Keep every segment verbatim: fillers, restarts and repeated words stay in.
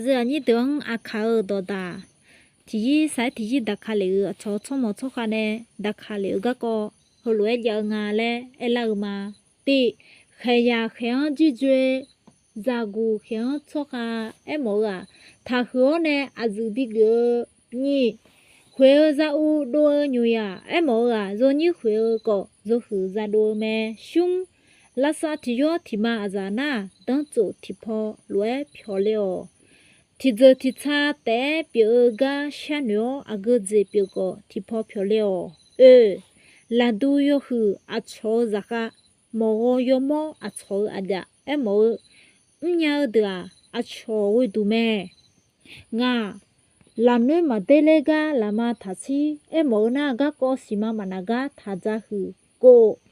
Aqyuif aqnyir deuq-anr aqkaq-euq dawqdaq tiqyir saq-aer tiqyir daqka lef-eu aqcawq tsawrmawq tsawrkhav nae daqka lef-eu garkawv heulof-aer jav-eu nga laer aerlar-eu ma. Tiq, khaeqyaq khaeq-anr jirjoe, zaqguq khaeq-anr tsawrkhav aermawf-eu-aq, taqhuiq-awr nae aqzuif bigeuf-eu. Nyiq, khoeq-eu zauv dov-eu nyoqzaq aermawf-eu-aq, zawnyir khoeq-eu khawf yawhuiq zadov-eu mae. Shmr, lavsav tiqyawr tiqma aqzaf nar-aq, danrtsof tiqpaw lof-aer pyawqle-awq. Tiqdzeuq tiqtsa taef-aer pyeuf-eu gar sharnoeq-awr, aqgeu jeq pyeuf khawf tiqpaw pyawqle-awq. Oe, laqdu yawhuiq aqcawq-eu zaqkhav, mawqghaw yawmawr aqcawq-eu aqjaf aermawf-eu, mrnya-eu deuq-aq, aqcawq ghoeduq mae. Ngaq, lafnoer maqder ler gar lafma taqshir aermawf-eu nar, garkawv siqma maqnaq gar taqdza huiq. Kov,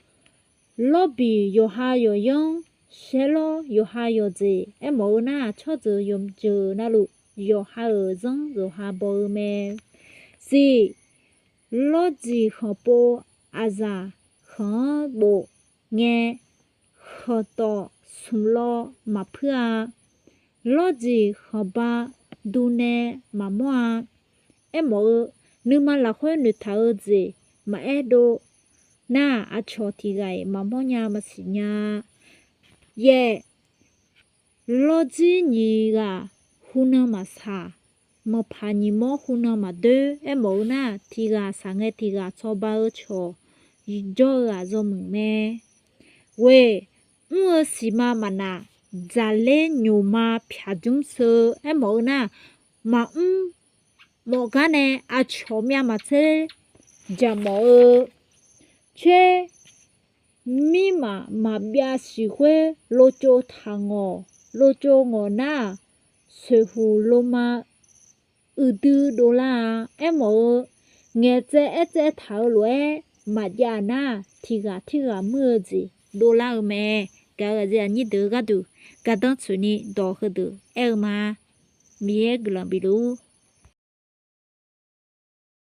lawrbiq yawqha yawqyanr, shaerlawr yawqha yawqjeq aermawf-eu nar, tsawrjeuq yawqjeuq navluf yawqha-euq zanr yawqha baw-eu mae. Siq, lawrdziq khanqpov aqzaf khanq-anr bof ngae, khanqtawf smq law maqpuir-a. Lawrdziq khanqba duv nae maqmawr-a. Aermawf-eu, nuima lafkhoer noeqtaq-eu jeq maqaer dov nar-aq, aqcawq tiq ghaq-iq maqmawr nya maqsiq nya-a. Yaeq, lawrdzir nyiq ghaq hunan maqsaq, manqpaq nyiq mawr hunan maqdoer aermawf-eu nar-aq, tiq ghaq saq ngae tiq ghaq cawba-eu cawq jawr-eu-aq yawmuiq mae. Ghoeq, mr-eu siqma maqnaq, dzaqler nyoqma pyaq jmr seu aermawf-eu nar-aq, maqmr mawf gar nae aqcawq myav maqtser jaqmawf-eu. Coer, mirmaf maqbyav siq khoer lovtsov taq ngawq, lovtsov ngawq nar-aq, soeqhuq loma uiqdui dovlar-a. Aermawf-eu, ngaeqtsaev aertsaev taq-eu lof-aer maqjav nar-aq, tiq ghaq tirghaq muir-eu jeq dovlar-eu mae. Gaq-euq aqyuif aqnyir deuq-eu gharduq gardanr tsoeqni dawq heudeuq aer-eu ma. Miqyaer guiqlanq bifluf-ur.